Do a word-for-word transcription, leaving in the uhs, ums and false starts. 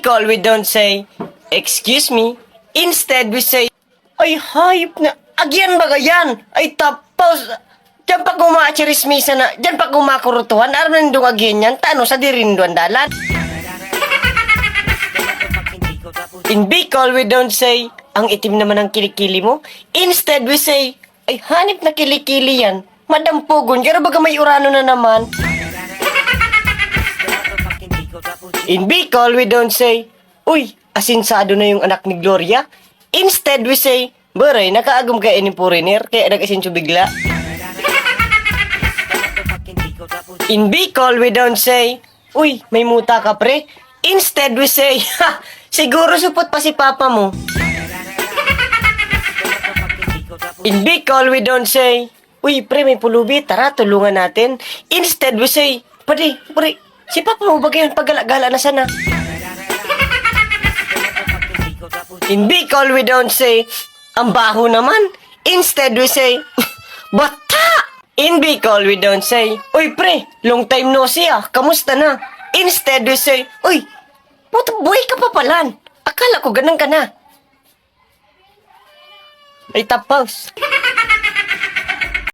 Bicol, we don't say, "Excuse me." Instead, we say, "Ay, hayop na. Agian baga yan. Ay, tapos, diyan pa kumachirismisa na, diyan pa kumakurutuhan. Aram na nindong agian yan. Tano sa dirinduan dalan." In Bicol, we don't say, "Ang itim naman ng kilikili mo." Instead, we say, "Ay, hanip na kilikili yan. Madampugon, pero baga may urano na naman." In Bicol, we don't say, "Uy, asinsado na yung anak ni Gloria." Instead, we say, "Baray, nakaagom kaya ining foreigner, kaya nag-asenso bigla." In Bicol, we don't say, "Uy, may muta ka, pre." Instead, we say, "Ha! Siguro supot pa si papa mo." In Bicol, we don't say, "Uy, pre, may pulubi, tara, tulungan natin." Instead, we say, "Padi, pre, si papa mo ba ngayon? Pagala-gala na sana." In Bicol, we don't say, "Ang baho naman." Instead, we say, "Bata!" In Bicol, we don't say, "Uy, pre, long time no see ah, kamusta na?" Instead, we say, "Uy, puto, buhay ka pa palan. Akala ko ganun ka na." Ay, tapos.